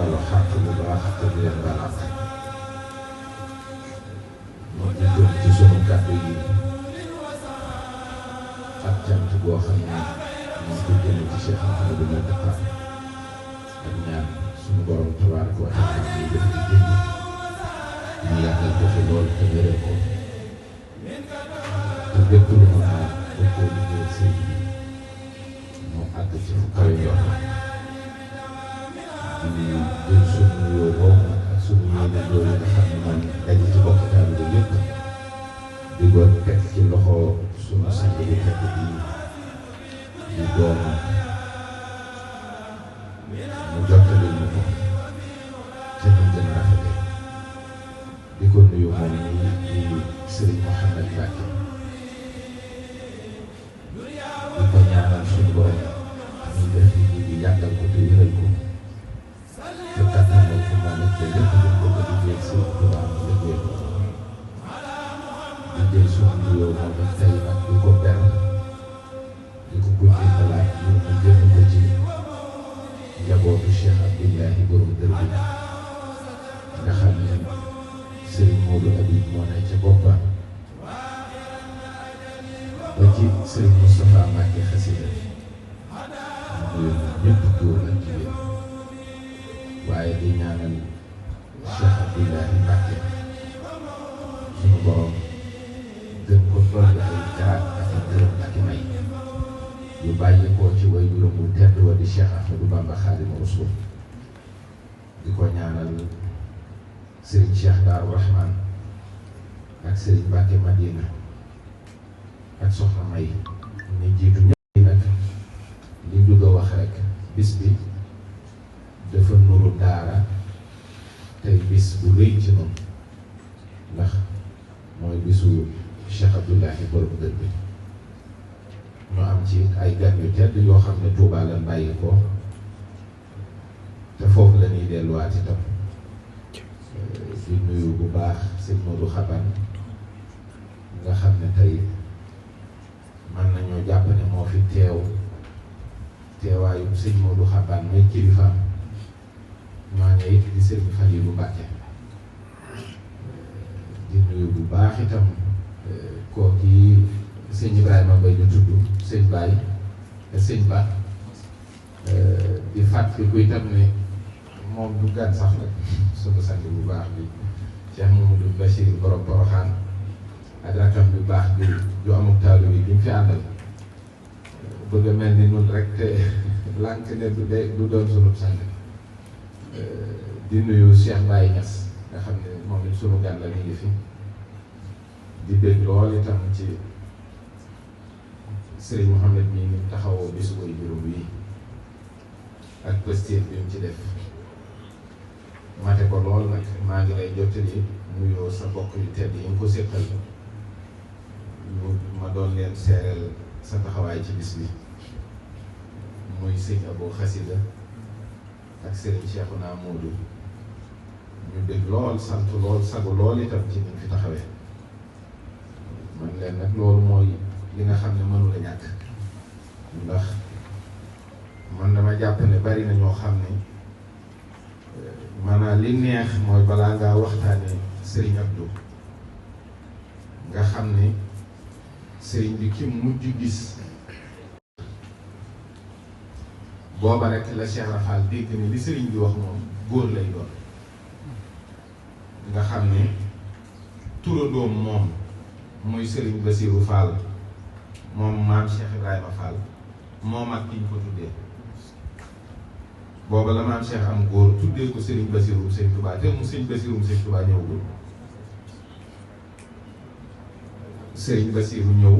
balu xàq bu baax te di leen balaat ñu ngi jëm ci sunu kàddu yi ak cant boo xam ne ñu ngi ko jëlee ci Cheikh Mouhamadou Mountakha ak ñaan suñu borom tabaaraka wa taala ñu def ci dégg ñu yàggal ko fi lool te wéral ko te lépp lu mën a koo liggéey sëñ bi mu àgg ci fu kawe yoon di jël suñu nuyoo boobu ak suñu yéene loolu nga xam ne moom daje ci bokk taalibe bi yëpp di ko teg ci loxo suñu sang bu tedd bi di doom mu jottali ñu ko ca ñu gën a rafetee di ko nuyu moom ñi di Serigne Mouhamed Mbacke di ko ñaanal suñu borom ñu def di yàggal ko te wéral ko te kàttanal ko moom it te lépp lu ko ko liggéey si Tuubaa mu liggéey ko di jël suñu nuyoo moom it tey nag di ko ber di ko jëndalaat ñu jënd ko ci njabootu Cheikh Abdoulahi borom dër bi nga xam ne Serigne Modou Habib moo ne ca boppam ba ci Serigne Moustapha Mbacke Xasida ñu ñëpp góor ak jigéen waaye di ñaanal Cheikh Abdoulahi Mbacke suñu borom gën ko dolli ay garaat ak ay gërëm ak i may yu bàyyi koo ci way juróom bu tedd wa di Cheikh Ahmadou Bamba Xaadimu Rasuul di ko ñaanal Serigne Cheikh Darou Rahman ak Serigne Mbacke Madina ak Soxna May ñu jiitu ñëpp nag li ñu bëgg a wax rek bis bi dafa nuru daara tey bis bu rëy ci noonu ndax mooy bisu Cheikh Abdoulahi borom dër bi ñu am ci ay gan yu tedd yoo xam ne Touba lañ bàyyi ko te foofu la ñuy delluwaat itam di nuyu bu baax sëñ Modou Xaban nga xam ne tey mën nañoo jàpp ne moo fi teewaayu sëñ Modou Xaban mooy kilifaam ñooñu it di sëñ Faliilu Mbàkke di nuyu bu baax itam kooku yi sëñ Ibrahima Mbaye ñu tudd sëñ Baye sëñ Ba di fàttaliku itam ne moom du gan sax nag sunu sang bu baax bi Cheikh Mamadou Bachir borom Poroxaan ak rakam bu baax bi ju amuk taalu bi ñu fi àndal bëgg a mel ni nun rek te lànk ne du doon sunu sang di nuyu Cheikh Baye Niass nga xam ne moom it sunu gan la ñu ngi fi di dégg lool itam ci Serigne Mouhamed mi ngi taxawoo bisu koy juróom yi ak posture bi mu ci def mate ko lool nag maa ngi lay jottali nuyoo sa bokk yu tedd yi nga ko séqal ma doon leen seereel sa taxawaay ci bis bi muy sëñ Abou Xasida ak Serigne Cheikhouna Modou ñu dégg lool sant lool sagu lool itam ci ni fi taxawee man leen nag loolu mooy li nga xam ne mënu la ñàkk ndax man dama jàpp ne bari na ñoo xam ne maanaam li neex mooy balaa ngaa waxtaane Serigne Abdou nga xam ne Serigne bi ki mujj gis booba rek la Cheikh Rafal dégg ne li Serigne bi wax moom góor lay doon nga xam ne turandoom moom muy Serigne Bassirou Fall moom maam Cheikh Ibrahima Fall moom ak ki ñu ko tuddee booba la maam Cheikh am góor tuddee ko Serigne Bassirou Sëñ Touba te mu Sëñ Bassirou Sëñ Touba ñëwul Serigne Bassirou ñëw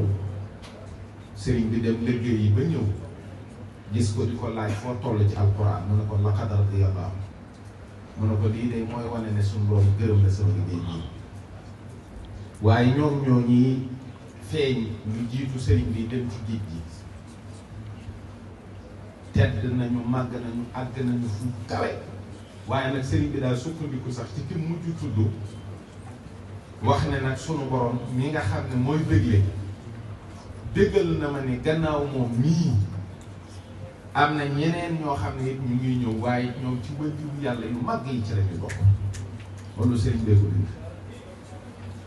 Serigne bi dem liggéey yi ba ñëw gis ko di ko laaj foo toll ci alquran mu ne ko laqad radiyallahu mu ne ko lii de mooy wane ne suñu borom gërëm la sama liggéey bii waaye ñoom ñoo ñi feeñ ñu jiitu Serigne bi dem ci géej gi tedd nañu màgg nañu àgg nañu fu kawe waaye nag Serigne bi daal sukkandiku sax ci ki mujj tudd wax ne nag sunu borom mi nga xam ne mooy bégle déggal na ma ne gannaaw moom mii am na ñeneen ñoo xam ne it ñu ngi ñëw waaye ñoom ci wàllu yàlla yu mag yi ci la ñu bokk loolu sëriñ bee ko bind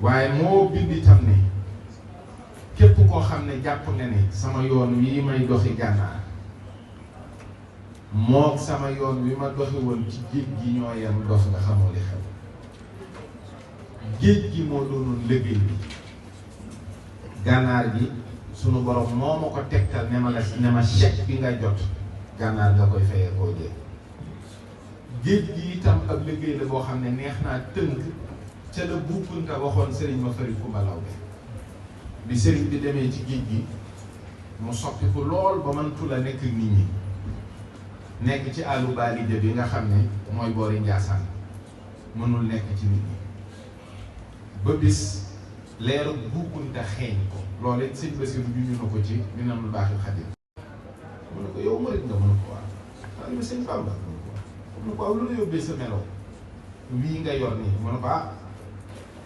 waaye moo bind itam ne képp koo xam ne jàpp nga ne sama yoon wii may doxi gànnaar mook sama yoon wi ma doxi woon ci géej gi ñoo yem dox nga xamoo li xew géej gi moo doonoon liggéey bi gànnaar gi sunu borom moo ma ko tegtal ne ma chèque bi nga jot gànnaar nga koy fayee koo jël géej gi itam ab liggéey la boo xam ne neex naa tënk ca la Buukunta waxoon sëriñ ma fari Kumba Lawbe bi sëriñ bi demee ci géej gi mu soppiku lool ba mëntu la nekk nit ñi nekk ci àllu baalide bi nga xam ne mooy boori Njaasaan mënul nekk ci nit ñi ba bis leeru Buukunta xeeñ ko loolu it sëñ Basiru ñu na ko ci Minanul Baaxil Xadim mu ne ko yow murit nga mën a ko waaw xanaa sëñ Bamba mu ne ko waaw lu la yóbbee sa melo wii nga yor nii mu ne ko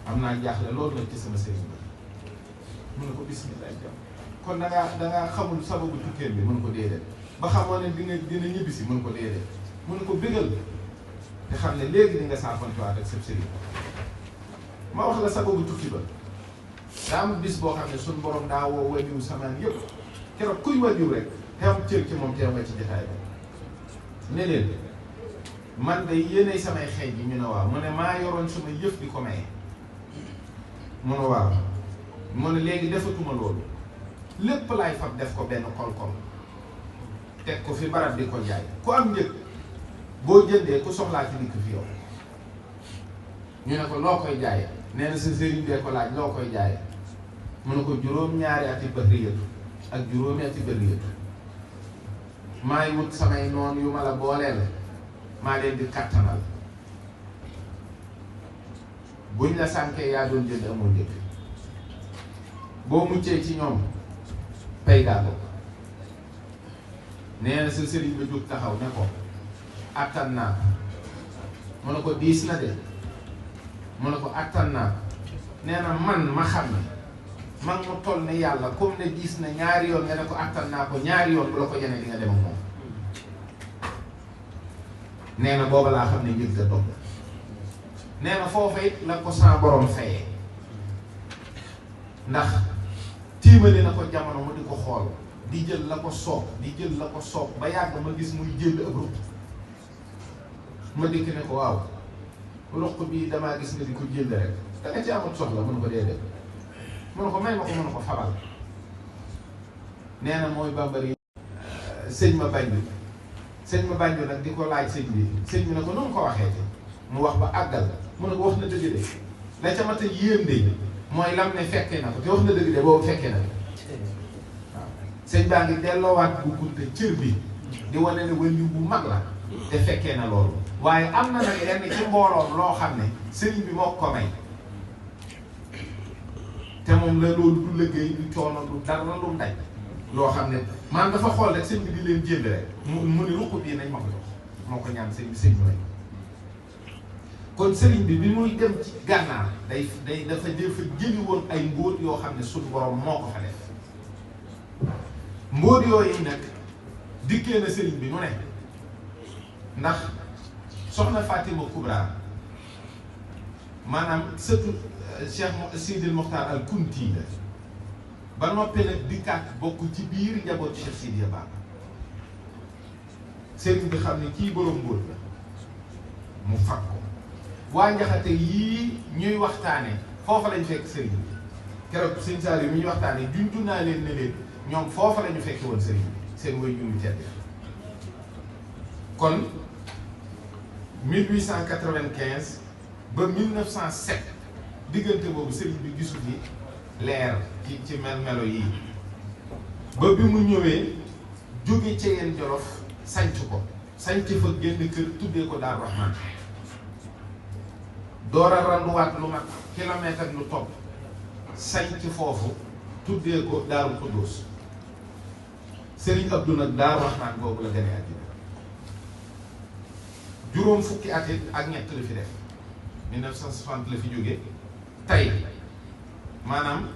am naa jaaxle loolu nag ci sama sëriñ bi mu ne ko bismillah jàmm kon dangaa xamul sababu tukkeen bi mu ne ko déedéet ba xamoo ne dina ñibbisi mu ne ko déedéet mu ne ko bégal te xam ne léegi di nga saafantuwaat ak sa sëriñ ma wax la sababu tukki ba daa am bis boo xam ne suñ borom daa woo waliyu samaan yëpp keroog kuy waliyu rek te am cër ci moom teew nga ci jotaay ba ne leen man de yéenay samay xeej yi ñu ne waaw mu ne maa yoroon sama yëf di ko maye mu ne waaw mu ne léegi defatuma loolu lépp laay fab def ko benn kol-kol teg ko fi barab di ko jaay ku am njëg boo jëndee ku soxlaa ci dikk fi yow ñu ne ko loo koy jaay nee na sa sëriñ bee ko laaj loo koy jaay mu ne ko juróom-ñaari ati bëhriyatu ak juróomi ati bëhriyatu maay wut samay noon yu ma la booleel maa leen di kattanal buñ la sànkee yaa doon jënd amoo njëkk boo muccee ci ñoom pay gaa ko nee na sa sëriñ ba jóg taxaw ne ko attan naa mu ne ko diis na de mu ne ko attan naa nee na man ma xam ne man mu toll ne yàlla comme ne diis na ñaari yoon nga ne ko attan naa ko ñaari yoon bu la ko yenee di nga dem ak moom nee na booba laa xam ne njëg ga dog nee na foofa it la ko sa borom fayee ndax tiimale na ko jamono mu di ko xool di jël la ko soob di jël la ko soob ba yàgg ma gis muy jël ab ruq ma dikk ne ko waaw ruq bii damaa gis nga di ko jël rek da nga ci amut soxla mënu ko dee def mënu ko may ma ko mënu ko fabal nee na mooy bambari sëñ ma bañ bi sëñ ma bañ bi nag di ko laaj sëñ bi ne ko nu mu ko waxee te mu wax ba àggal mu ne ko wax na dëgg de la ca mat a yéem de mooy lam ne fekkee na ko te wax na dëgg de boobu fekkee na ko waaw sëñ baa ngi delloowaat bu gunte cër bi di wane ne wëliw bu mag la te fekkee na loolu waaye am na nag lenn ci mbooloom loo xam ne sëriñ bi moo ko may te moom la loolu du liggéey du coono du dara lu ndaj loo xam ne man dafa xool rek sëñ bi di leen jënd rek mu ne ruq bii nañ ma ko jox moo ko ñaan sëñ bi may kon sëriñ bi bi muy dem ci gànnaar dafa jëli woon ay mbóot yoo xam ne suñu borom moo ko fa def mbóot yooyu nag dikkee na sëriñ bi nu ne ndax soxna Fatima Kubra maanaam surtout Cheikh Sidil Mokhtar al Kunti la ba noppi nag dikkaat bokk ci biir njaboot Cheikh Sidiya Baba sëriñ bi xam ne kii borom mbóot la mu fag ko waa Njaxate yii ñuy waxtaane foofa lañ fekk sëriñ bi keroog sëñ Saar yi mi ñuy waxtaane junju naa leen ne leen ñoom foofa la ñu fekke woon sëriñ bi seen way juru tedd kon 1895 ba 1907 diggante boobu sëriñ bi gisu fi leer ci melo yii ba bi mu ñëwee jóge ci yeen Jolof sanc ko sanc fa génn kër tuddee ko Daaru Rahman door a randuwaat lu mat kilomètre ak lu topp sanc foofu tuddee ko Daaru Xuddoos Sëriñ Abdou nag Daaru Rahman boobu la gane àddina juróom fukki at ak ñett la fi def 1960 la fi jóge tey maanaam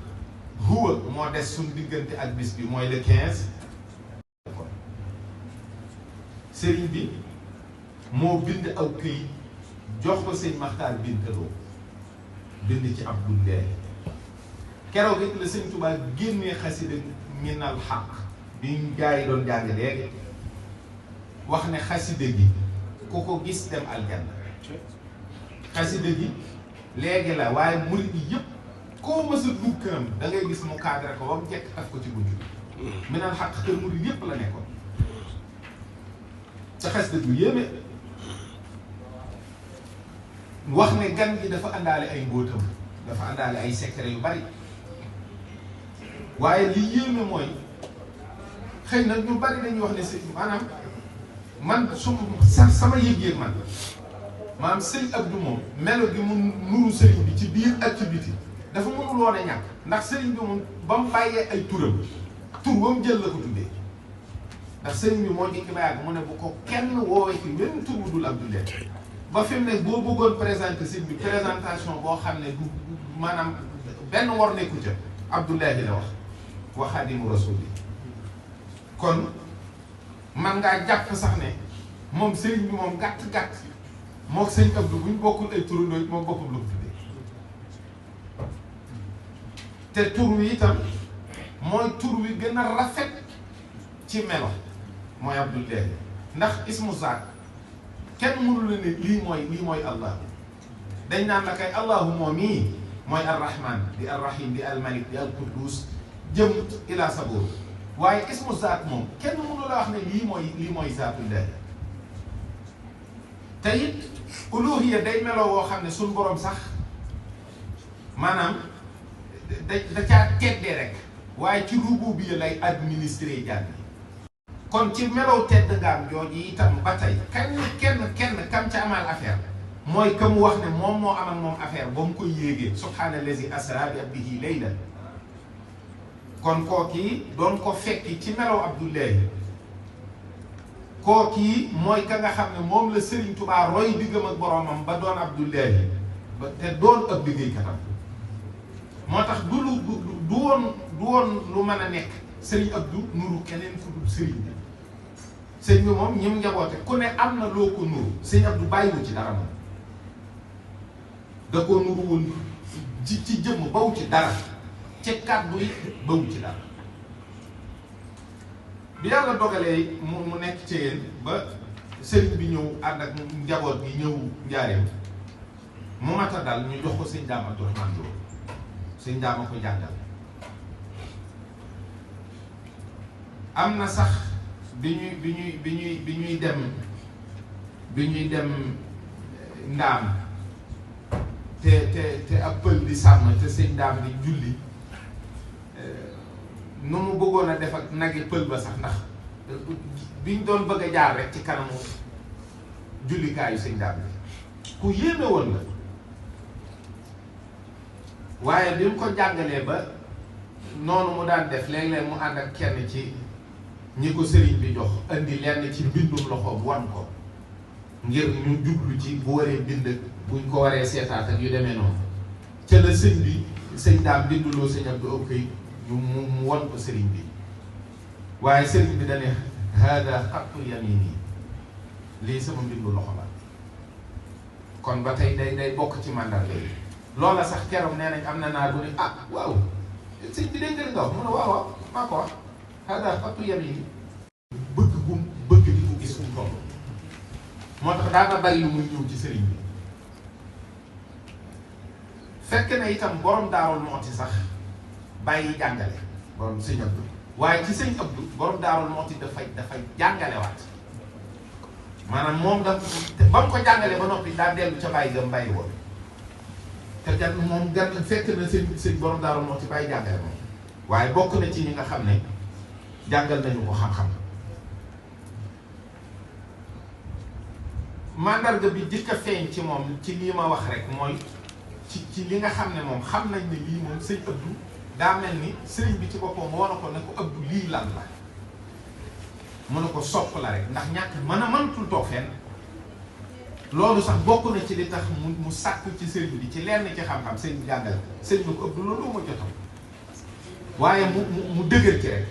huwa moo des suñ diggante ak bis bi mooy le 15 sëriñ bi moo bind aw këyit jox ko sëñ Maxtaar Bintaloo bind ci Abdoulaye keroog it la sëñ Tuubaa génnee xasida minal xaq bi gaa yi doon jàng léegi wax ne xasida gi ku ko gis dem aljanna. xasida gi léegi la waaye murid yi yëpp koo mës a dugg këram da ngay gis mu cadré ko ba mu jekk taf ko ci buntu bi. minal xaq kër murid yëpp la nekkoon ca xasida bu yéeme wax ne gan gi dafa àndaale ay mbóotam dafa àndaale ay secret yu bari waaye li yéeme mooy xëy na ñu bari dañuy wax ne si maanaam man sama yëg-yëg man maanaam sëñ Abdou moom melo gi mu nuru sëriñ bi ci biir ak ci biti dafa mënul woon a ñàkk ndax sëriñ bi moom ba mu bàyyee ay turam tur ba mu jël la ko tuddee ndax sëriñ bi moo njëkk ba yàgg mu ne bu ko kenn woowee ci wenn tur bu dul Abdoulaye ba fi mu ne boo bëggoon présenter sëriñ bi présentation boo xam ne du maanaam benn war nekku ca Abdoulaye la wax wa Xaadimu Rasuul kon man ngaa jàpp sax ne moom sëriñ bi moom gàtt-gàtt mook sëñ Abdou bu ñu bokkul ay turandoo it moom bokkul la ko tuddee te tur wi itam mooy tur wi gën a rafet ci melo mooy Abdoulaye ndax ismu zaat kenn mënu la ne lii mooy Allah dañ naan la kay Allahu moom mii mooy arrahman di arrahim di almalik di alquddus jëm ila sabur waaye ismu zaat moom kenn mënu la wax ne lii mooy zaatullahi te it uluhiya day meloo woo xam ne suñ borom sax maanaam da caa teddee rek waaye ci rububiyya lay administré jàmm kon ci melow tedd ngaam jooju itam ba tey kenn kam ca amal affaire mooy ka mu wax ne moom moo amal moom affaire ba mu koy yéegee subhaana allazi asra bi abdihi laylan kon kookii doon ko fekki ci melow Abdoulaye kookii mooy ka nga xam ne moom la Serigne Touba roy diggam ak boromam ba doon Abdoulaye ba te doon ab liggéeykatam moo tax du woon lu mën a nekk Serigne Abdou nuru keneen fu dul Serigne bi sëñ bi moom ñi mu njaboote ku ne am na loo ko nuru sëñ Abdou bàyyiwu ci dara moom da koo nuru woon ci jëmm bawu ci dara ci kàddu yi bawu ci dara bi yàlla dogalee mu nekk ci yéen ba sëriñ bi ñëw ànd ak njaboot gi ñëw njaareem mu mata dal ñu jox ko sëñ Daam Abdourahmane Lo sëñ Daam a ko jàngal am na sax bi ñuy dem ndaam te ab pël di sàmm te sëñ Daam di julli nu mu bëggoon a def ak nagi pël ba sax ndax biñ doon bëgg a jaar rek ci kanamu jullikaayu sëñ Daam bi ku yéeme woon la waaye bi mu ko jàngalee ba noonu mu daan def léeg-léeg mu ànd ak kenn ci ñi ko sëriñ bi jox andi lenn ci mbindum loxoom wan ko ngir ñu jublu ci bu waree bind buñ ko waree seetaat ak yu demee noonu ca la sëñ Daam binduloo sëñ Abdou ëpp kay mu wan ko sëriñ bi waaye sëriñ bi dane hada xattu yamini lii sama mbindu loxo la kon ba tey day bokk ci mandarga yi loola sax keroog nee nañ am na naar bu ne ah waaw sëñ bi dégg nga wax mu ne waaw maa ko wax hada xattu yamini bëgg di ko gis fu mu toll moo tax daa nga bari lu muy ñëw ci sëriñ bi fekk na itam borom Daarul Muxti sax bàyyi jàngale borom sëñ Abdou waaye ci sëñ Abdou borom Daarul Muxti dafay jàngalewaat maanaam moom ba mu ko jàngalee ba noppi daa dellu ca bàyyi gam bàyyi woon te gan fekk na sëñ borom Daarul Muxti bàyyi jàngale moom waaye bokk na ci ñi nga xam ne jàngal nañu ko xam-xam mandarga bi jëkk a feeñ ci moom ci lii ma wax rek mooy ci li nga xam ne moom xam nañ ne lii moom sëñ Abdou daa mel ni sëriñ bi ci boppam wane ko ne ko Abdou lii lan la mu ne ko sopp la rek ndax ñàkk mënatul toog fenn loolu sax bokk na ci li tax mu sàkku ci sëriñ bi ci lenn ci xam-xam sëriñ bi jàngal sëriñ bi ko Abdou loolu ma jotam waaye mu dëgër ci rek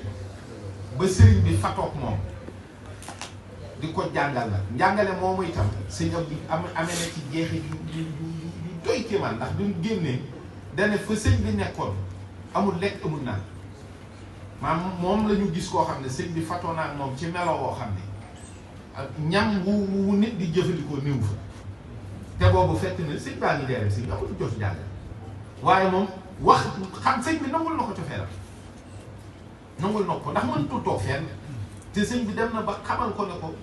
ba sëriñ bi fatoog moom di ko jàngal nag njàngale moomu itam sëñ Abdou amee na ci jeexit yu doy kéemaan ndax duñ génnee dane fa sëñ bi nekkoon amul lekk amul naan maam moom la ñu gis koo xam ne sëñ bi fatoo naa ak moom ci melo woo xam ne ñam wu nit di jëfandikoo néew fa te boobu fekk na sëñ baa ngi dee sëñ amul jot jàngale waaye moom wax xam sëñ bi nangul na ko cofeelam nangul na ko ndax mënutul toog fenn te sëñ bi dem na ba xamal ko ne ko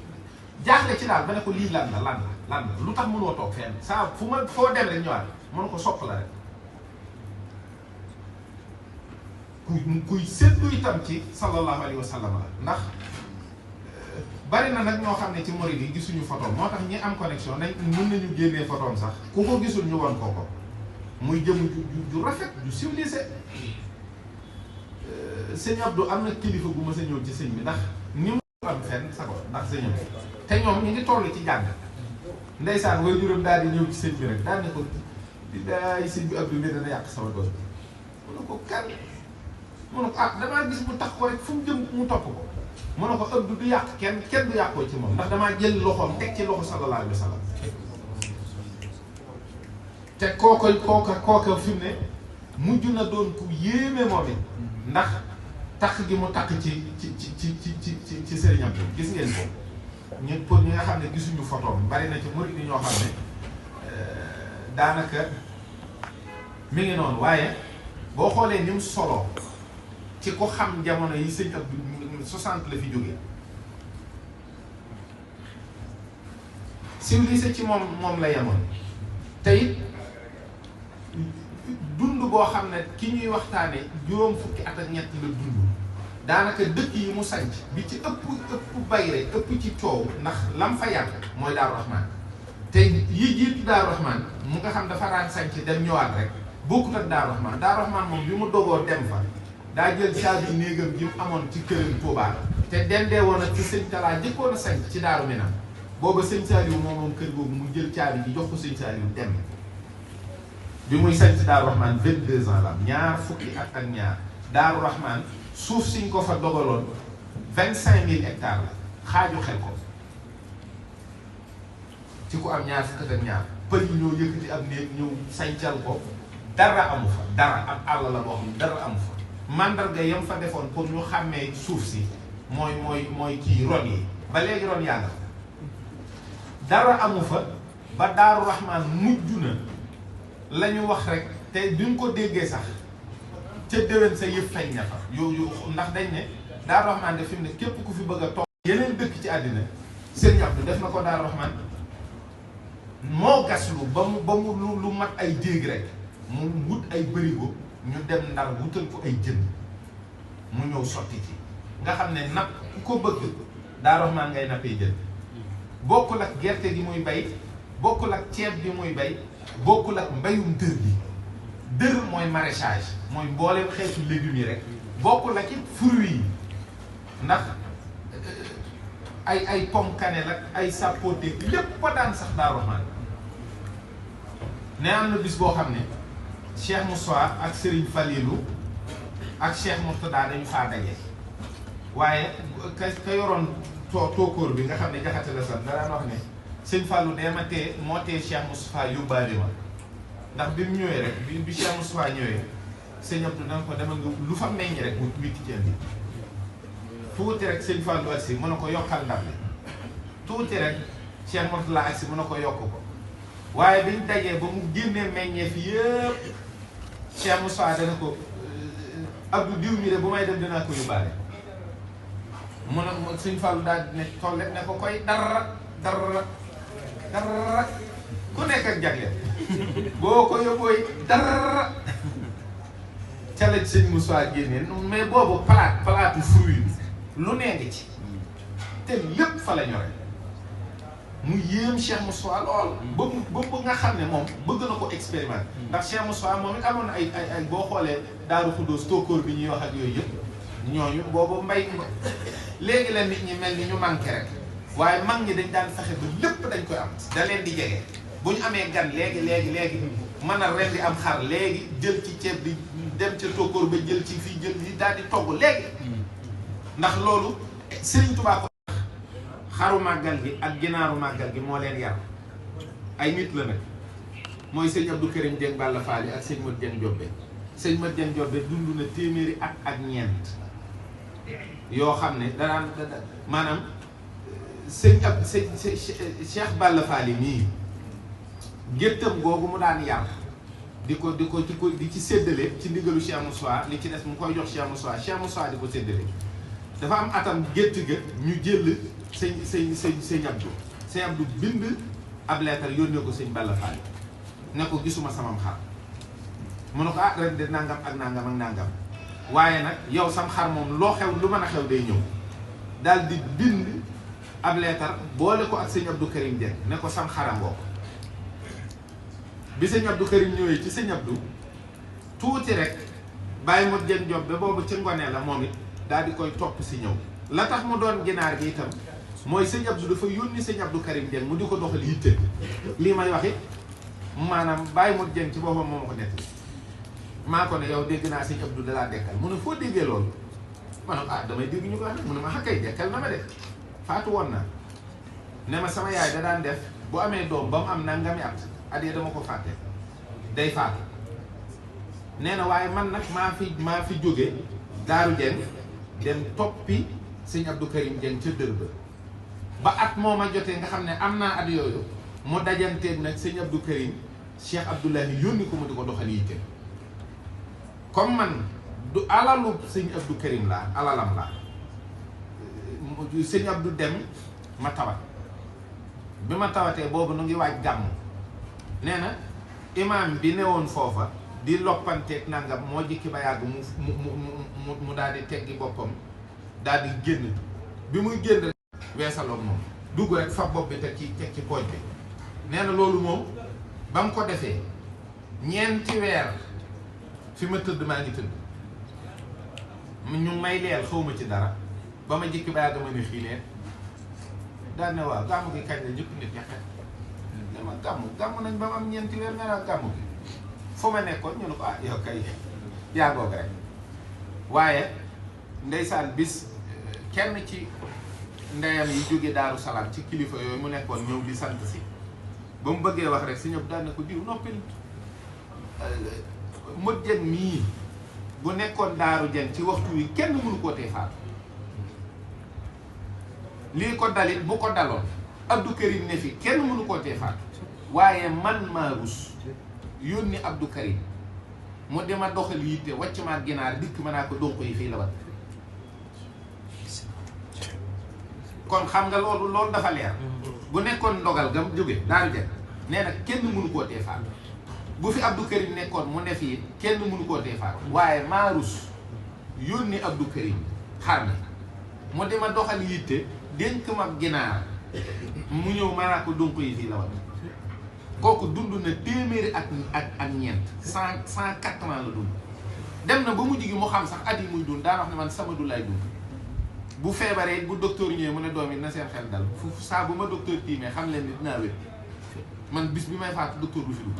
jaaxle ci daal ba ne ko lii lan la lu tax mënoo toog fenn saa fu ma foo dem rek ñëwaat mën ko sopp la rek kuy seetlu itam ci sallallahu alayhi wa sallam la ndax bari na nag ñoo xam ne ci murid yi gisuñu photo moo tax ñi am connexion nañ mën nañu génnee photom sax ku ko gisul ñu won ko muy jëm ju rafet ju civilisé sëñ Abdou am na kilifa gu ma sa ñëw ci sëñ bi ndax ni mu am fenn sa ko ndax sëñ Abdou te ñoom ñu ngi toll ci jàng ndeysaan way juróom daal di ñëw ci sëñ bi rek daal ne ko di daay sëñ bi Abdou bi dana yàq sama doom mu ne ko kan mu ne ko ah damaa gis mu tax ko rek fu mu jëm mu topp ko mu ne ko Abdou du yàq kenn du yàqoo ci moom ndax damaa jël loxoom teg ci loxo sallallahu alayhi wa sallam te kooka fi mu ne mujj na doon ku yéeme moom it ndax takk gi mu takk ci sëriñam bi gis ngeen ko ñu pour ñi nga xam ne gisuñu photo bari na ci murid yi ñoo xam ne daanaka mi ngi noonu waaye boo xoolee ni mu solo ci ko xam jamono yi sëñ Abdou 60 la fi jógee civilisé ci moom la yemoon te it dund boo xam ne ki ñuy waxtaane juróom fukki at ak ñett la dund daanaka dëkk yi mu sanc bi ci ëpp bayre ëpp ci coow ndax lam fa yàgg mooy Daaru Rahman te yi jiitu Daaru Rahman mu nga xam dafa daan sanc dem ñëwaat rek bokkut ak Daaru Rahman Daaru Rahman moom bi mu dogoo dem fa daa jël caabi néegam ji amoon ci këram Tuubaa te dendee woon ak ci sëñ Talaa njëkkoon a sanc ci Daaru Minam booba sëñ Saliou moom kër googu mu jël caabi ji jox ko sëñ Saliou dem bi muy sanc Daaru Rahman 22 ans la ñaar fukki at ak ñaar Daaru Rahman suuf siñ ko fa dogaloon 25 000 hectares la xaaju xel ko ci ku am ñaar fukki at ak ñaar pël yi ñoo yëkkati ab néeg ñëw sancal ko dara amu fa dara ab àll la boo xam dara amu fa mandarga yam fa defoon pour ñu xàmmee suuf si mooy kii ron yi ba léegi ron yaa nga dara amu fa ba Daaru Rahman mujj na la ñu wax rek te duñ ko déggee sax ca déwén sa yëpp feeñ na fa yu ndax dañ ne Daaru Rahman de fi mu ne képp ku fi bëgg a toog yeneen dëkk ci àddina Sëriñ Abdou def na ko Daaru Rahman moo gaslu ba mu lu mat ay déeg rek mu wut ay bërigo ñu dem Ndar wutal ko ay jën mu ñëw sotti ci nga xam ne napp ku ko bëgg Daaru Rahman ngay nappee jën bokkul ak gerte gi muy bay bokkul ak ceeb bi muy bay bokkul ak mbayum dër bi dër mooy maraîchage mooy mboolem xeetu légumes yi rek bokkul ak it fruits yi ndax ay pomme cannelle ak ay sapoté lépp ba daan sax Daaru Rahman ne am na bis boo xam ne Cheikh Moussa ak Serigne Falilou ak Cheikh Mourtada dañu faa daje waaye ka yoroon tookóor bi nga xam ne jaxate la sax daan wax ne sëñ Fallou dee ma tee moo tee Cheikh Moustapha yóbbaale ma ndax bi mu ñëwee rek bi Cheikh Moustapha ñëwee sëñ Abdou danga ko demal nga lu fa meññ rek mu witti ci indi tuuti rek sëñ Fallou agsi mën na ko yokkal ndab li tuuti rek Cheikh Mourtada agsi mën na ko yokk ko waaye biñ dajee ba mu génnee meññee fi yëpp Cheikh Moustapha dana ko Abdou diw mi de bu may dem dinaa ko yóbbaale mun a sëñ Fallou daal di ne tollet ne ko koy dara ku nekk ak jagleel boo ko yóbbooy dara ca la sëñ Moussa génnee mais boobu palaatu fruit lu nee ngi ci te lépp fa la ñore mu yéem Cheikh Moussa lool ba nga xam ne moom bëgg na ko expérimenté ndax Cheikh Moussa moom it amoon na ay boo xoolee Daaru Xuddoos tóokóor bi ñuy wax ak yooyu yëpp ñooñu boobu mbay léegi la nit ñi mel ni ñu manqué rek waaye mag ñi dañ daan fexe ba lépp dañ koy am da leen di jege bu ñu amee gan léegi mën a rendi am xar léegi jël ci ceeb bi dem ca tóokóor ba jël ci fii jël li daal di togg léegi ndax loolu Serigne Touba ko xaru màggal gi ak ginaaru màggal gi moo leen yar ay nit la nag mooy sëñ Abdou Karim Dieng Balla Faali ak sëñ Mat Dieng Jobbe sëñ Mat Dieng Jobbe dund na téeméeri at ak ñeent yoo xam ne danaan maanaam sëñ Cheikh Balla Faali mii géttam googu mu daan yar di ci séddale ci ndigalu Cheikh Moussa li ci des mu koy jox Cheikh Moussa di ko séddale dafa am atam gétt ga ñu jël sëñ Abdou bind ab leetar yónnee ko sëñ Balla Faali ne ko gisuma samam xar mu ne ko ah ren de nangam ak nangam ak nangam waaye nag yow sam xar moom loo xew lu mën a xew day ñëw daal di bind ab leetar boole ko ak sëñ Abdou Karim Dieng ne ko sam xarangoo ko bi sëñ Abdou Karim ñëwee ci sëñ Abdou tuuti rek bàyyi Mat Dieng Jobbe boobu ci ngone la moom it daal di koy topp si ñëw la tax mu doon ginaar gi itam mooy sëñ Abdou dafa yónni sëñ Abdou Karim Dieng mu di ko doxal yitte lii may wax it maanaam bàyyi Mat Dieng ci boppam moo ma ko nekk maa ko ne yow dégg naa sëñ Abdou dalaa dekkal mu ne foo déggee loolu ma ne ah damay dégg ñu ko wax mu ne ma xakkay dekkal na ma def faatu woon naa ne ma sama yaay da daan def bu amee doom ba mu am nangami at yee dama ko fàtte day faatu nee na waaye man nag maa fi jóge Daaru Dieng dem toppi sëñ Abdou Karim Dieng ca dër ba at moo ma jotee nga xam ne am naa at yooyu mu dajanteeg nag sëñ Abdou Karim Cheikh Abdoulahi yónni ko mu di ko doxal yitte comme man du alalu sëñ Abdou Karim laa alalam laa sëñ Abdou dem ma tawat bi ma tawatee boobu nu ngi waaj gàmm nee na imaam bi newoon foofa di loppanteeg nangam moo jikki ba yàgg mu daal di teggi boppam daal di génn bi muy génn weesaloog moom dugg rek fa bopp bi teg ci pooj bi nee na loolu moom ba mu ko defee ñeenti weer fi ma tëdd maa ngi tëdd ñu may leel xawma ci dara ba ma jikki ba yàgg ma ne xiinee daal ne waaw gàmmu gi kañ la ñëpp nit ñaxe ne ma gàmmu nañ ba mu am ñeenti weer nga gàmmu gi fu ma nekkoon ñu ne ko ah yow kay yaa ngoog rek waaye ndeysaan bis kenn ci ndeyam yi jóge Daaru Salaam ci kilifa yooyu mu nekkoon ñëw di sant si ba mu bëggee wax rek si ñëpp daan na ko diw noppil Mat Dieng mii bu nekkoon Daaru Dieng ci waxtu wi kenn mënu koo tee faatu lii ko dalit bu ko daloon Abdou Karim ne fi kenn mënu koo tee faatu waaye man maa rus yónni Abdou Karim mu dema doxal yitte wàcc ma ginaar dikk ma naa ko donko yi fii la wat kon xam nga loolu dafa leer bu nekkoon ndogal gam jóge Daaru Dieng nee na kenn mënu koo tee faatu bu fi Abdou Karim nekkoon mu ne fii kenn mënu koo tee faatu waaye maa rus yónni Abdou Karim xar mi mu dema doxal yitte dénk ma ginaar mu ñëw ma naa ko donko yi fii la wat kooku dund na téeméeri ak ñeent 104 ans la dund dem na ba mujj gi mu xam sax at yi muy dund daa wax ne man sama du lay dund bu feebaree bu docteur ñëwee mu ne doom yi na seen xel dal fu saa bu ma docteur tiimee xam leen ni dinaa wér man bis bi may faatu docteur du fi dugg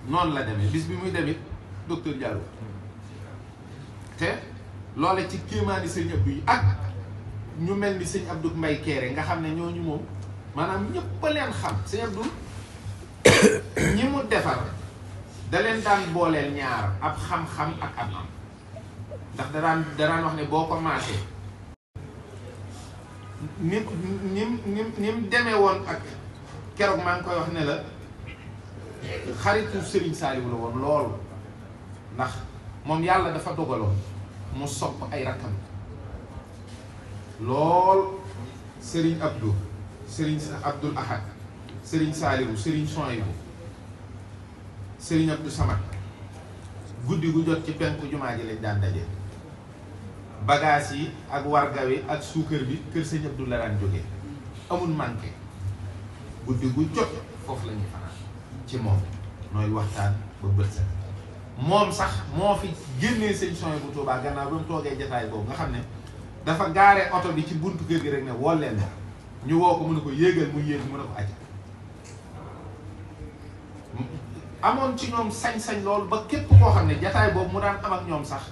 noonu la demee bis bi muy demit docteur Diallo te loola ci kéemaani sëñ Abdou yi ak ñu mel ni sëñ Abdou Mbaye Kéré nga xam ne ñooñu moom maanaam ñëpp a leen xam sëñ Abdou ñi mu defar da leen daan booleel ñaar ab xam-xam ak am ndax daraan wax ne boo ko maasee ni mu demee woon ak keroog maa ngi koy wax ne la xaritu Serigne Saliou la woon loolu ndax moom yàlla dafa dogaloon mu sopp ay rakkam lool Serigne Abdou Serigne Abdoul Ahad Serigne Saliou Serigne Souhaïbou Serigne Abdou Samad guddi gu jot ci penku jumaa ji lañ daan daje bagages yi ak wargawe ak suukar bi kër sëñ Abdou la daan jógee amul manqué guddi gu jot foofu la ñuy fanaan ci moom nooy waxtaan ba bët set moom sax moo fi génnee sëñ Souhaïbou Touba gannaaw ba mu toogee jataay boobu nga xam ne dafa gaare oto bi ci buntu kër gi rek ne woo leen ñu woo ko mu ne ko yéegal mu yéeg mu ne ko aja amoon ci ñoom sañ-sañ loolu ba képp koo xam ne jataay boobu mu daan am ak ñoom sax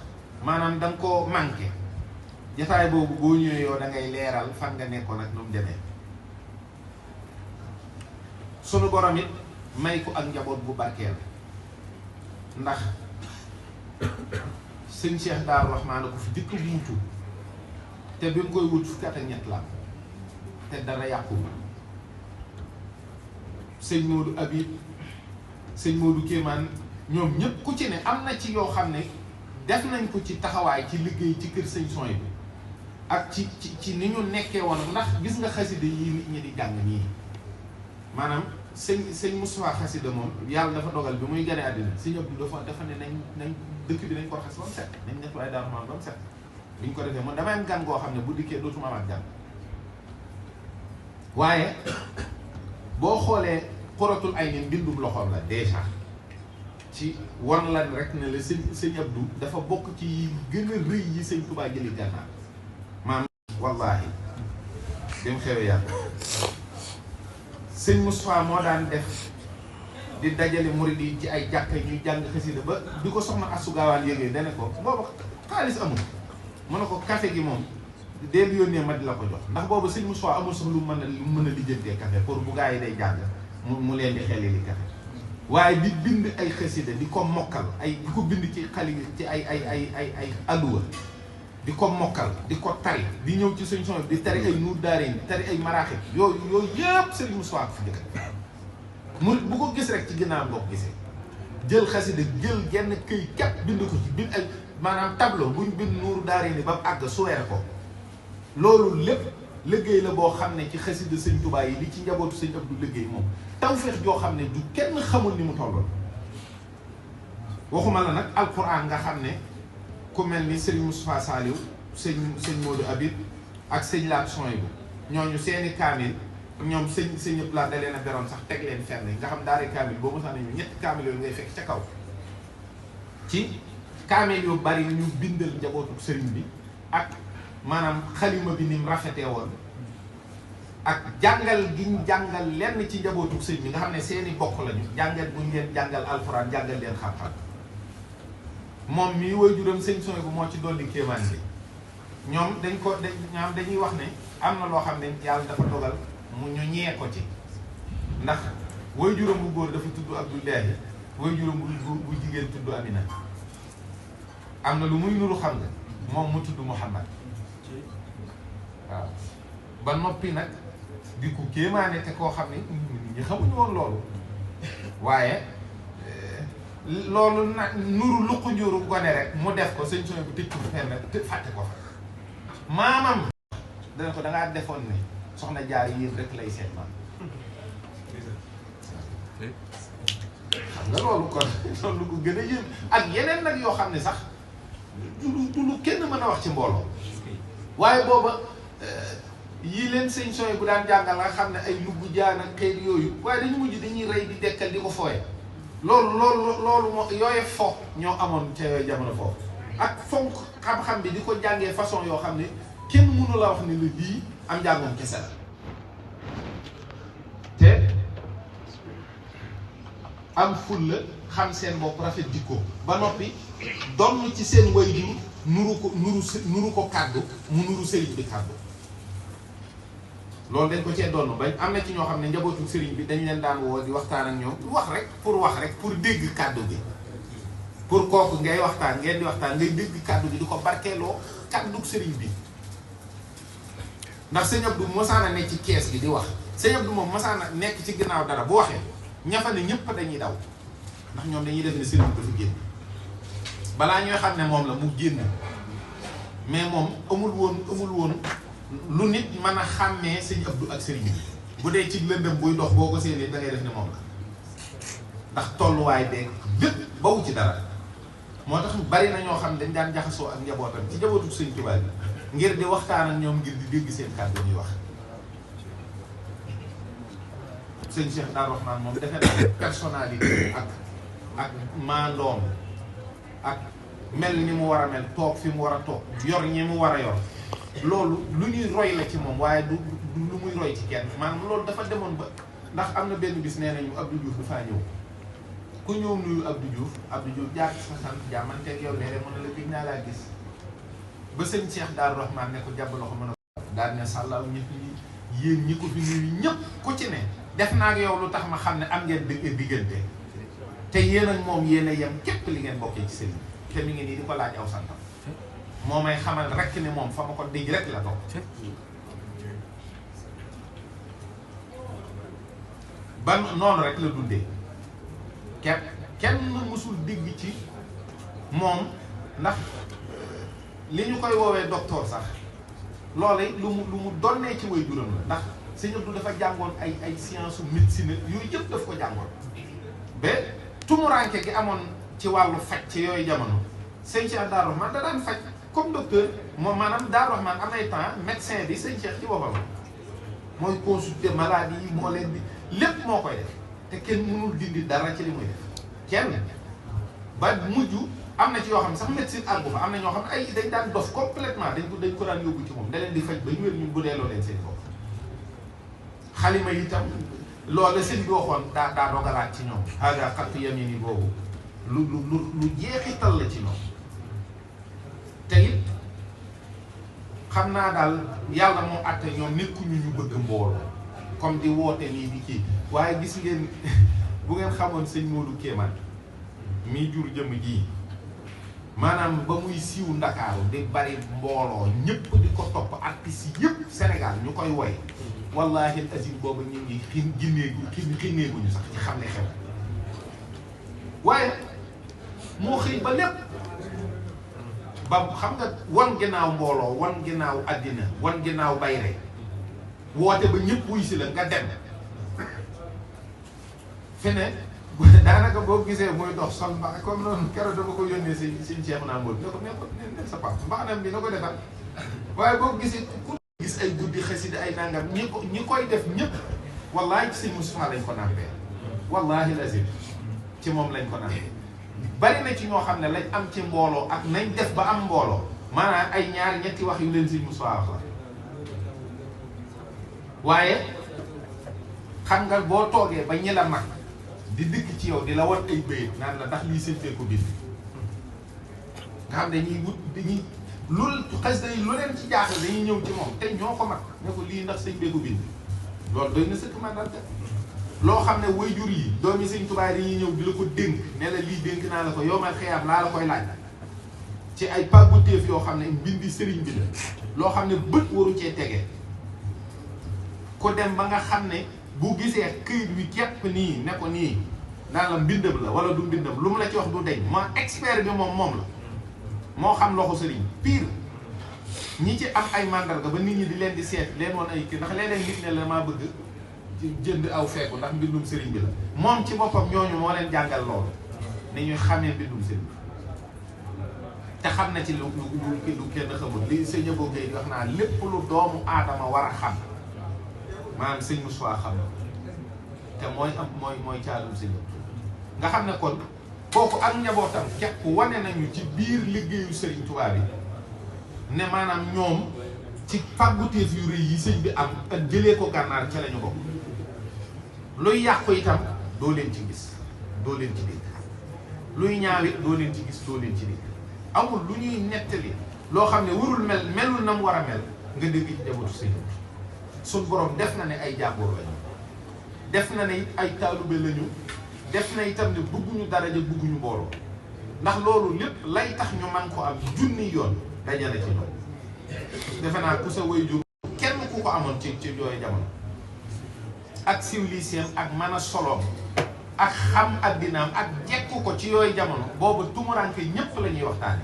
maanaam da nga koo manqué jataay boobu boo ñëwee yow da ngay leeral fan nga nekkoon ak nu mu demee sunu borom it may ko ak njaboot bu barkeel ndax sëñ Cheikh Daaru Rahmaan ko fi jëkk wuutu te bi mu koy wut fukki at ak ñett la te dara yàqu sëñ Modou Habib sëñ Modou Kéemaan ñoom ñëpp ku ci ne am na ci yoo xam ne def nañ ko ci taxawaay ci liggéey ci kër sëñ Soy bi ak ci ni ñu nekkee woon ndax gis nga xasida yi nit ñi di jàng nii maanaam sëñ Moustapha xasida moom yàlla dafa dogal bi muy gane àddina sëñ Abdou dafa ne nañ dëkk bi nañ ko raxas ba mu set nañ nekk ay Daaru Rahmaan ba mu set biñ ko defee man damay am gan goo xam ne bu dikkee dootuma amaat gan waaye boo xoolee xoratul ay ni mbindum loxoom la déjà ci wan lan rek ne la sëñ Abdou dafa bokk ci yi gën a rëy yi sëñ Touba jëli gànnaar maam wallaahi dem xewe yàlla sëñ Moustapha moo daan def di dajale murid yi ci ay jàkka ñuy jàng xasida ba di ko soxna Astou Gawane yéegee dane ko boobu xaalis amul mu ne ko café gi moom deel yónnee ma di la ko jox ndax boobu sëñ Moustapha amul sax lu mën a lijjantee café pour bu gaa yi day jàng mu leen di xeli li café waaye di bind ay xasida di ko mokkal di ko bind ci xali ci ay alluwa di ko mokkal di ko tari di ñëw ci sëñ Soy di tari ay nuur daaree di tari ay maraaxib yooyu yëpp sëñ Moustapha ko fi jëkk mu bu ko gis rek ci ginnaaw nga ko gisee jël xasida jël genn këy képp bind ko ci bind ay maanaam tableau buñ bind nuuru daaree ni ba mu àgg suweer ko loolu lépp liggéey la boo xam ne ci xasida sëñ Touba yi li ci njabootu sëñ Abdou liggéey moom tawfeex joo xam ne du kenn xamul ni mu tolloon waxuma la nag alquran nga xam ne ku mel ni sëñ Moustapha Saliou sëñ Modou Habib ak sëñ Laat Soyibu ñooñu seeni kaamil ñoom sëñ yëpp laa da leen a beroon sax teg leen fenn nga xam daari kaamil boo mosaan nañu ñetti kaamil yooyu ngay fekk ca kaw ci kaamil yu bari ñu bindal njabootu sëriñ bi ak maanaam xalima bi ni mu rafetee woon ak jàngal gi ñu jàngal lenn ci njabootu sëriñ bi nga xam ne seeni bokk lañu jàngal bu ñu leen jàngal alxuraan jàngal leen xam-xam moom mii waajuram sëñ Soy bu moo ci dolli kéemaan bi ñoom dañuy wax ne am na loo xam ne yàlla dafa dogal mu ñu ñee ko ci ndax waajuram bu góor dafa tudd Abdoulahi waajuram bu jigéen tudd Amina am na lu muy nuru xam nga moom mu tudd Muhammad waaw ba noppi nag di ko kéemaane te koo xam ne nit ñi xamuñu woon loolu waaye loolu nag nuru luqu njuru gone rek mu def ko sëñ Soy bu tëj ko fenn te fàtte ko fa maamam dana ko dangaa defoon ne soxna jaar yéen rek lay seet man xam nga loolu kon loolu ko gën a yéen ak yeneen nag yoo xam ne sax du lu kenn mën a wax ci mbooloo waaye booba yii leen sëñ Soy bu daan jàngal nga xam ne ay lugg jaan ak xeet yooyu waaye dañu mujj dañuy rey di dekkal di ko fooye loolu moo yooye fo ñoo amoon ca yooyu jamono foofu ak fonk xam-xam bi di ko jàngee façon yoo xam ne kenn mënu la wax ne la lii am njàngoom kese la te am ful la xam seen bopp rafet jikko ba noppi doon ci seen waajur nuru ko kàddu mu nuru sëriñ bi kàddu loolu dañ ko cee doon bañ am na ci ñoo xam ne njabootu sëriñ bi dañ leen daan woo di waxtaan ak ñoom wax rek pour dégg kàddu gi pour kooku ngay waxtaan ngeen di waxtaan ngay dégg kàddu gi di ko barkeeloo kàddu sëriñ bi ndax sëñ Abdou mosaana nekk ci kees gi di wax sëñ Abdou moom mosaana nekk ci ginnaaw dara bu waxee ñafa ne ñëpp dañuy daw ndax ñoom dañuy def ne sëriñ bi dafa génn balaa ñooy xam ne moom la mu génn mais moom amul woon lu nit mën a xàmmee sëñ Abdou ak sëriñ bi bu dee ci lëndëm buy dox boo ko séenee da ngay def ne moom la ndax tolluwaay beeg lépp bawu ci dara moo tax bari na ñoo xam ne dañ daan jaxasoo ak njabootam ci njabootu sëñ Tuubaa bi ngir di waxtaan ak ñoom ngir di dégg seen kàddu ñuy wax sëñ Cheikh Daaru Rahmaan moom defe naa personnalité ak maandoom ak mel ni mu war a mel toog fi mu war a toog yor ñi mu war a yor loolu lu ñuy roy la ci moom waaye du lu muy roy ci kenn maanaam loolu dafa demoon ba ndax am na benn bis nee nañu Abdou Diouf dafaa ñëw ku ñëw nuyu Abdou Diouf jaar ci sa sant jàmmanteeg yow léeg-léeg mën na la gëj naa laa gis ba sëñ Cheikh Daaru Rahman ne ko jàpp loxo mën a daal ne sàllaaw ñëpp ñi yéen ñi ko fi nuyu ñëpp ku ci ne def naa ak yow lu tax ma xam ne am ngeen diggante te yéen ak moom yéen a yem képp li ngeen bokkee ci sëriñ te mi ngi nii di ko laaj aw santam moo may xamal rek ne moom fa ma ko dégg rek la toog ban noonu rek la dundee kenn mësul dégg ci moom ndax li ñu koy woowee docteur sax loole lu mu donnee ci way juróom la ndax Sëñ Abdou dafa jàngoon ay science médecine yooyu yëpp daf ko jàngoon ba tumuranke gi amoon ci wàllu faj ci yooyu jamono sëñ Cheikh Daaru Rahman da daan faj comme docteur moom maanaam Daaru Rahman am ay temps médecin bi sëñ Cheikh ci boppam mooy consulter maladie yi moo leen di lépp moo koy def te kenn mënul dindi dara ci li muy def kenn ba mujj am na ci yoo xam ne sax médecine àggu fa am na ñoo xam ne ay dañ daan dof complètement dañ ko daan yóbbu ci moom da leen di faj ba ñu wér ñu bu delloo leen seen bopp xalima yi itam loolu sëñ bi waxoon daa dogalaat ci ñoom haga xattu yamini boobu lu jeexital la ci ñoom te it xam naa daal yàlla moo àtte ñoom nekkuñu ñu bëgg mbooloo comme di woote nii di kii waaye gis ngeen bu ngeen xamoon sëñ Modou Kéemaan mii jur jëm ji maanaam ba muy siiw Ndakaaru di bari mbooloo ñëpp di ko topp artistes yëpp Sénégal ñu koy woy wallahi azim boobu ñu ngi xinneeguñu sax ci xam ne xew waaye moo xëy ba lépp ba xam nga wan ginnaaw mbooloo wan ginnaaw àddina wan ginnaaw bayre woote ba ñëpp wuy si la nga dem fi ne daanaka boo gisee muy dox sol mbax comme noonu keroog dama ko yónnee si Cheikh naa Mbodj ne ko ne sa pap mbaxanam bi na ko defal waaye boo gisee ku gis ay guddi xasida ay nangam ñi koy def ñëpp wallahi ci sëñ Moustapha lañ ko nampee wallahi lazim ci moom lañ ko nampee bari na ci ñoo xam ne lañ am ci mbooloo ak nañ def ba am mbooloo maanaam ay ñaari ñetti wax yu leen sëñ Moustapha wax la waaye xam nga boo toogee ba ñi la mag di dëkk ci yow di la wan ay bayit naan la ndax lii sëñ ko bind nga xam dañuy wut dañuy loolu xasida yi lu leen ci jaaxal dañuy ñëw ci moom te ñoo ko mag ne ko lii ndax sëñ bee ko bind loolu doy na sëkk mandarga loo xam ne waajur yi doomi sëñ Tuubaa dañuy ñëw di la ko dénk ne la lii dénk naa la ko yow ma xëyaam laa la koy laaj ci ay pàgguteef yoo xam ne mbindi sëriñ bi la loo xam ne bët waru cee tege ku dem ba nga xam ne bu gisee këyit wi képp nii ne ko nii naan la mbindam la wala du mbindam lu mu la ci wax du deñ ma expert bi moom la moo xam loxo sëriñ pire ñi ci am ay mandarga ba nit ñi di leen di seet leen woon ay kii ndax léeg-léeg nit ne la maa bëgg jënd aw fekku ndax mbindum sëriñ bi la moom ci boppam ñooñu moo leen jàngal loolu ni ñuy xamee mbindum sëriñ bi te xam na ci lu kenn xamul li sëñ Abo Gueye wax naa lépp lu doomu aadama war a xam maanaam sëñ Moussa xam te mooy am mooy caalum sëñ nga xam ne kon kooku ak njabootam képp wane nañu ci biir liggéeyu Sëriñ Tuubaa bi ne maanaam ñoom ci fàgguteef yu rëy yi sëñ bi am ak jëlee ko gànnaar ca lañu bokk luy yàqu itam doo leen ci gis doo leen ci dégg luy ñaawit doo leen ci gis doo leen ci dégg amul lu ñuy nettali loo xam ne warul melul na mu war a mel nga dégg ci njabootu sëñ suñ borom def na ne ay jàmbur lañu def na ne it ay taalube lañu def na itam ne bëgguñu daraja bëgguñu mbooloo ndax loolu lépp lay tax ñu man ko am junni yoon dajale ci ñoom defe naa ku sa waajur kenn ku ko amoon ci yooyu jamono ak civilisation ak mën a soloom ak xam addinaam ak jekku ko ci yooyu jamono booba tumuranke ñépp la ñuy waxtaane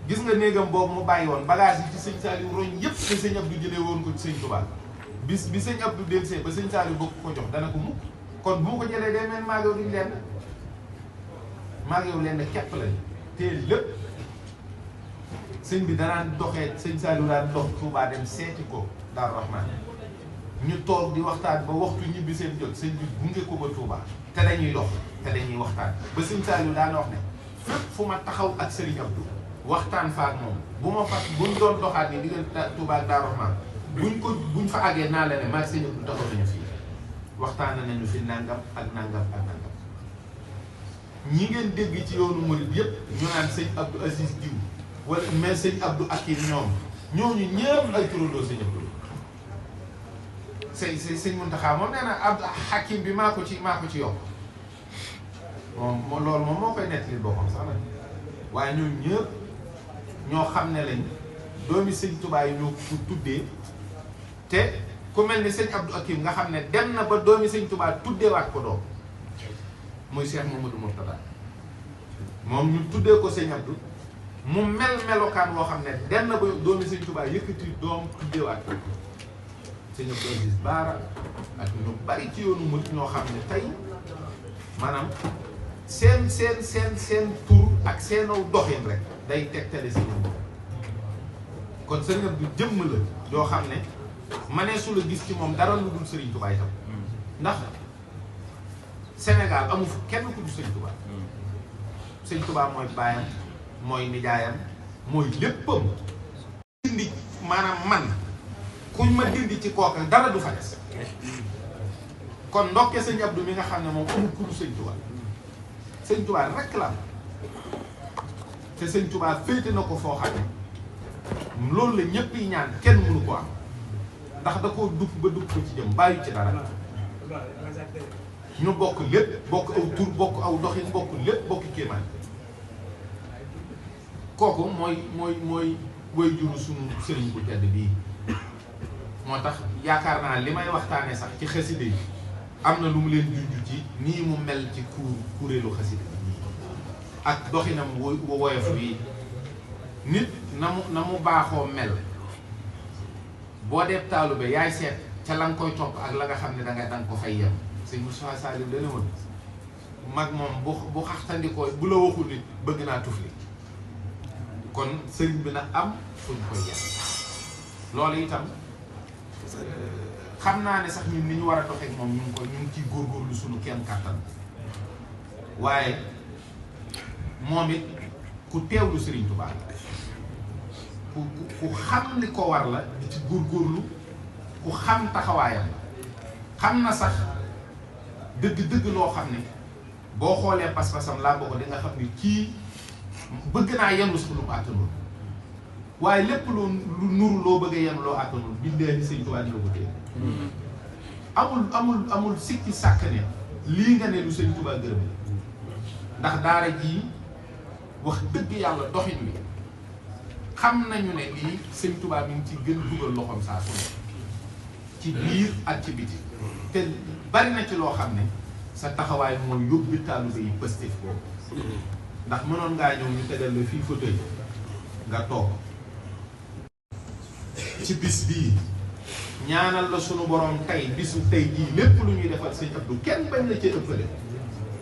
gis nga néegam boobu mu bàyyi woon bagage yi ci sëñ Saliou roñ yépp te sëñ Abdou jëlee woon ko ci sëñ Touba bis bi sëñ Abdou delsee ba sëñ Saliou bëgg ko jox dana ko mukk kon bu ma ko jëlee day mel maag yow duñ lenn maag yow lenn képp lañ te lépp sëñ bi danaan doxee sëñ Saliou daan dox Touba dem seeti ko Daaru Rahman ñu toog di waxtaan ba waxtu ñibbi seen jot sëñ bi gunge ko ba Touba te dañuy dox te dañuy waxtaan ba sëñ Saliou daan wax ne fépp fu ma taxaw ak Serigne Abdou waxtaan fa ak moom bu ma fa buñ doon doxaat ni diggante Touba ak Daaru Rahman buñ fa àggee naa la ne maag sëñ Abdou taxaw nañu fii waxtaan nañu fi nangam ak nangam ak nangam ñi ngeen dégg ci yoonu murid yëpp ñu naan sëñ Abdou Aziz diw wala mais sëñ Abdou Akim ñooñu ñëpp ay turandoo sëñ Abdou sëñ Muntaxa moom nee na Abdou Hakim bi maa ko ci yokk moom loolu moom moo koy nettali boppam sax nag waaye ñooñu ñëpp ñoo xam ne lañ doomi sëñ Tuubaa yi ñoo ko tuddee te ku mel ni sëñ Abdou Akim nga xam ne dem na ba doomi sëñ Tuubaa tuddeewaat ko doom muy Cheikh Mamadou Mourtada moom ñu tuddee ko sëñ Abdou mu melokaan woo xam ne dem na ba doomi sëñ Tuubaa yëkkati doom tuddeewaat ko sëñ Abdou Aziz Baara ak ñu bari ci yoonu murit ñoo xam ne tey maanaam seen tur ak seenaw doxin rek day tegtale sëñ Abdou kon sëñ Abdou jëmm la yoo xam ne manee su la gis ci moom dara lu dul Sëriñ Tuubaa itam ndax Sénégal amu fu kenn ku dul Sëriñ Tuubaa Sëriñ Tuubaa mooy baayam mooy nijaayam mooy léppam dindi maanaam man kuñ ma dindi ci kooka dara du fa des kon ndokke sëñ Abdou mi nga xam ne moom amul ku dul Sëriñ Tuubaa Sëriñ Tuubaa rek la am te Sëriñ Tuubaa féete na ko foo xam ne loolu la ñëpp yi ñaan kenn mënu ko am ndax da koo dugg ba dugg ko ci jëm bàyyi ci dara ñu bokk lépp bokk aw tur bokk aw doxin bokk lépp bokk kéemaan kooku mooy way juru suñu sëriñ bu tedd bii moo tax yaakaar naa li may waxtaane sax ci xaside yi am na lu mu leen junj ci nii mu mel ci kuréelu xaside bi ak doxinam woyof yi nit na mu baaxoo mel boo dee taalube yaay seet ca la nga koy topp ak la nga xam ne danga ko fay yem sëñ Moussa Salim dana woon mag moom bu xaxtandikoo bu la waxul nit bëgg naa tufli kon sëriñ bi na am fuñ koy yem loolu itam xam naa ne sax ñun ni ñu war a doxeek moom ñu ngi ciy góorgóorlu suñu kenn kàttan waaye moom it ku teewlu Sëriñ Tuubaa ku xam li ko war la di ci góorgóorlu ku xam taxawaayam xam na sax dëgg-dëgg loo xam ne boo xoolee pas-pasam laa boo ko di nga xam ne kii bëgg naa yenu sax lu mu àttanul waaye lépp lu nuru loo bëgg a yenu loo àttanul billaahi Sëñ Tuubaa dina ko téye amul sikki sàkk ne lii nga ne lu Sëñ Tuubaa gërëm ndax daara jii wax dëgg yàlla doxin wi xam nañu ne lii Sëñ Tuubaa mi ngi ci gën dugal loxoom saa su ne ci biir ak ci biti te bari na ci loo xam ne sa taxawaay mooy yóbbu taalibe yi positif boobu ndax mënoon ngaa ñëw ñu tegal la fii fauteuil nga toog ci bis bii ñaanal la sunu borom tey bisu tey jii lépp lu ñuy defal sëñ Abdou kenn bañ la ci ëppale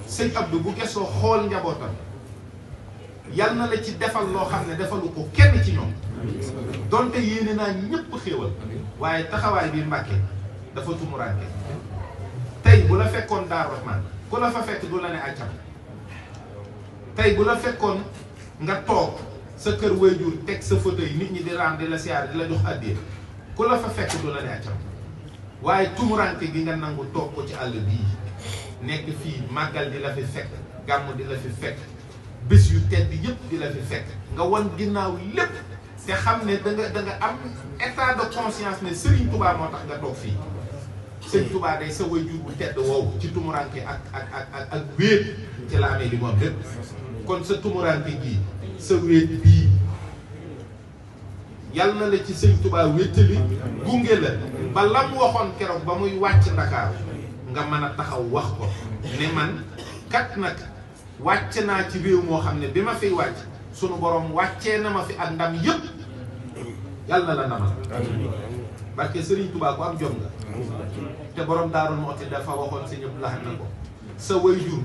sëñ Abdou bu gesoo xool njabootam yal na la ci defal loo xam ne defalu ko kenn ci ñoom donte yéene naa ñëpp xéewal waaye taxawaay bi Mbàkke dafa tumuraanke tey bu la fekkoon Daaru Rahmaan ku la fa fekk du la ne accam tey bu la fekkoon nga toog sa kër waajur teg sa fauteuil nit ñi di raam di la siyaar di la jox addiya ku la fa fekk du la ne accam waaye tumuraanke gi nga nangu toog ko ci àll bii nekk fii màggal di la fi fekk gàmm di la fi fekk bés yu tedd yëpp di la fi fekk nga wan ginnaaw lépp te xam ne da nga am état de conscience ne Serigne Touba moo tax nga toog fii Serigne Touba day sa waajur bu tedd woowu ci tumuranke ak wéet ci la amee li moom lépp kon sa tumuranke gii sa wéet bii yal na la ci Serigne Touba wéttali gunge la ba la mu waxoon keroog ba muy wàcc Ndakaaru nga mën a taxaw wax ko ne man kat nag wàcc naa ci réew moo xam ne bi ma fiy wàcc sunu borom wàccee na ma fi ak ndam yëpp yàlla na la ndamal parce que Serigne Touba ko am jom nga te borom Daaru Muxti dafa waxoon si ñëpp lax na ko sa waajur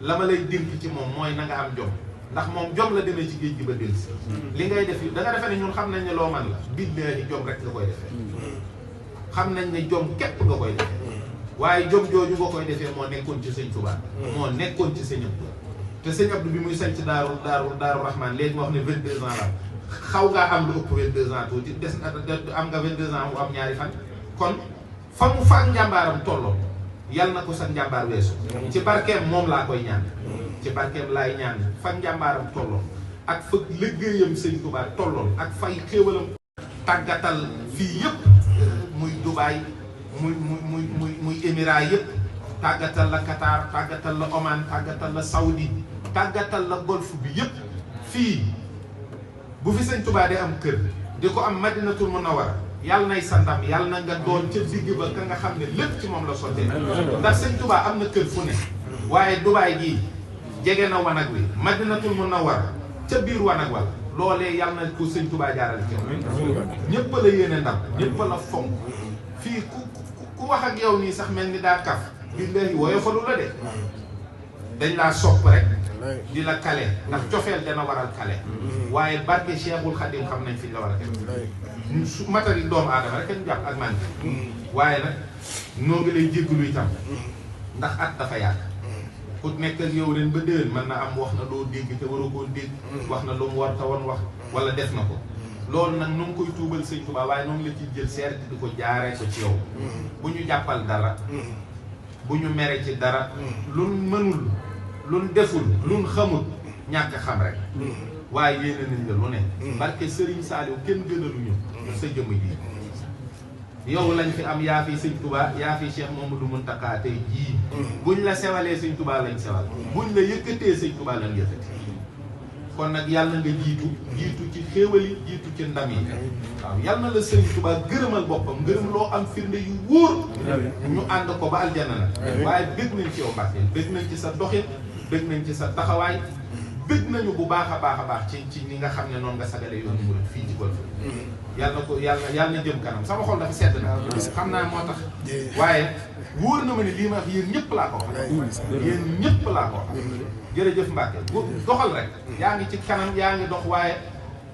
la ma lay dénk ci moom mooy na nga am jom ndax moom jom la demee ci géej gi ba dellusi li ngay def da nga defee ne ñun xam nañ ne loo man la billaahi jom rek nga koy defee xam nañ ne jom képp nga koy defee waaye jom jooju nga koy defee moo nekkoon ci Sëñ Touba moo nekkoon ci Sëñ Abdou te Sëñ Abdou bi muy sañ ci Daaru Rahmaan léegi ma wax ne 22 ans la xaw ngaa am lu ëpp 22 ans tuuti am nga 22 ans mu am ñaari fan kon fa mu faak njàmbaaram tolloo yal na ko sa njàmbaar weesu ci barkeem moom laa koy ñaan ci barkeem laay ñaan fa njàmbaaram tolloon ak fa liggéeyam sëñ Tuubaa tolloon ak fay xéewalam tàggatal fii yëpp muy Dubaay muy Émirats yëpp tàggatal la Qatar tàggatal la Oman tàggatal la Saoudi tàggatal la Golfe bi yëpp fii bu fi sëñ Tuubaa di am kër di ko am Madinatul Munawwara yàlla nay sa ndam yàlla na nga doon ca digg ba ka nga xam ne lépp ci moom la sottee ndax sëñ Tuubaa am na kër fu ne waaye Dubaay gii jege na wanag wi Madinatul Munawwara ca biir wanag wala loolee yàlla na ko sëñ Tuubaa jaarale ci ñëpp la yéene ndam ñëpp la fonk fii ku wax ak yow nii sax mel ni daa kaf billahi woyofalu la de dañ laa sopp rek di la kale ndax cofeel dana waral kale waaye barke Cheikhul Khadim xam nañ fi ñu la war a def su matari doomu aadama rek ñu jàpp ak man waaye nag noo ngi lay jéggalu itam ndax at dafa yàgg ku nekk ak yow ren ba déwén mën na am wax na loo dégg te waroo koo dégg wax na lu mu war ta woon wax wala def na ko loolu nag nu ngi koy tuubal sëñ Tuubaa waaye noo ngi la ciy jël seer di ko jaaree ko ci yow bu ñu jàppal dara bu ñu mere ci dara luñ mënul luñ deful luñ xamul ñàkk xam rek waaye yéene nañ la lu ne barke Serigne Saliou kenn gënaluñu sa jëmm ji yow lañ fi am yaa fi sëñ Tuubaa yaa fi Cheikh Mamadou Mountakha tey jii buñ la sewalee sëñ Tuubaa lañ sewal buñ la yëkkatee sëñ Tuubaa lañ yëkkati kon nag yàlla nga jiitu ci xéewal yi jiitu ci ndam yi waaw yàlla na la sëñ Tuubaa gërëmal boppam ngërëm loo am firnde yu wóor ñu ànd ko ba aljana nag waaye bëgg nañ ci yow Mbàkke bëgg nañ ci sa doxin bëgg nañ ci sa taxawaay bëgg nañu bu baax a baax ci ni nga xam ne noonu nga sagale yoonu murid fii ci Golf yàlla ko yàlla na jëm kanam sama xol dafa sedd na xam naa moo tax waaye wóor na ma ne lii ma wax yéen ñëpp laa ko wax yéen ñëpp laa ko wax jërëjëf Mbàkke doxal rek yaa ngi ci kanam yaa ngi dox waaye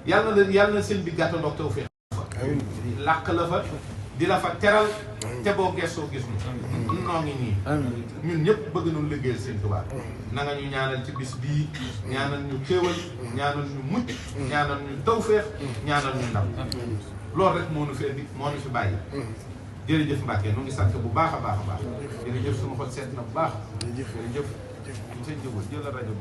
yàlla na sëñ bi gàtta ndox taw fee làq la fa di la fa teral te boo gestoo gis ñu noo ngi nii ñun ñëpp bëgg nañu liggéeyal sëñ Tuubaa na nga ñu ñaanal ci bis bii ñaanal ñu xéewal ñaanal ñu mucc ñaanal ñu tawfeex ñaanal ñu ndam loolu rek moo nu fi indi moo nu fi bàyyi jërëjëf Mbàkke nu ngi sant bu baax a baax jërëjëf suma xol seet na bu baax jërëjëf sëñ Jóob jël rajo